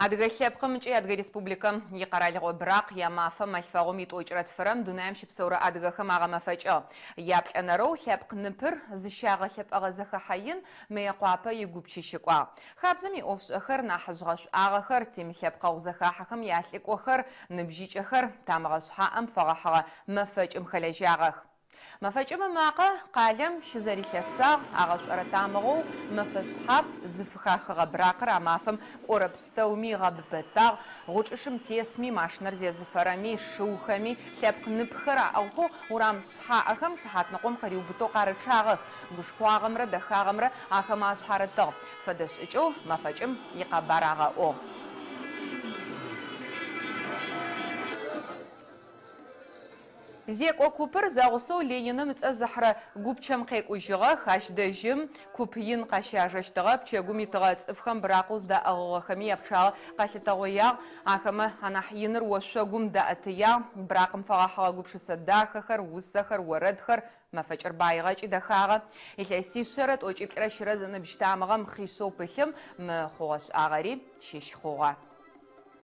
Адыгэ лъэпкъым ыкӏи Адыгэ Республикэм и Къэралыгъо быракъ я Мафэ мэлъфэгъум итӏокӏырэ тфырэм дунаим щыпсэурэ адыгэхэм агъэмэфэкӏыгъ. Яплӏэнэрэу лъэпкъ ныпыр зыщагъэлъэпӏэгъэ зэхэхьэ ин Мыекъуапэ игупчи щыкӏуагъ. Хабзэм иӏофышӏэхэр, нахьыжъ гъэшӏуагъэхэр, тимылъэпкъэгъу зэхахьэхэм ялӏыкӏохэр, ныбжьыкӏэхэр тамыгъэ шъхьаӏэм фэгъэхьыгъэ мэфэкӏым хэлэжьагъэх. Мэфэкӏым ымакъэ къалэм щызэрилъэсагъ, агъэшӏорэ тамыгъэу мэфэ шъхьаф зыфыхахыгъэ быракъыр а мафэм кӏорэ пстэуми ыгъэбыбэтагъ, гъучӏышым тесми, машинэр зезыфэрэми, шыухэми лъэпкъ ныпхэр аӏыгъхэу урам шъхьаӏэхэм сыхьатныкъом къыриубытэу къарычъагъэх, гушхуагъэмрэ дэхагъэмрэ ахэмэ ашъхьарытыгъ. Фэдэ шӏыкӏэу мэфэкӏым икъэбар агъэӏугъ. Зекӏо купыр зэгъусэу Лениным ыцӏэ зыхьырэ гупчэм къекӏужьыгъэх. Ащ дэжьым куп ин къащяжэщтыгъэ. Пчэгум итыгъэ цӏыфхэм быракъэу зыдаӏыгъыгъэхэми япчъагъэ къэлъытэгъоягъ. Ахэмэ анахь иныр ошъогум даӏэтыягъ. Быракъым фэгъэхьыгъэ гупшысэ дахэхэр, усэхэр, орэдхэр, мэфэкӏыр баигъэ ыкӏи дэхагъэ. Илъэсишъэрэ тӏокӏиплӏырэ щырэ зыныбжь тамыгъэм хъишъэу пылъым мы хъугъэ-шӏагъэри щыщ хъугъэ.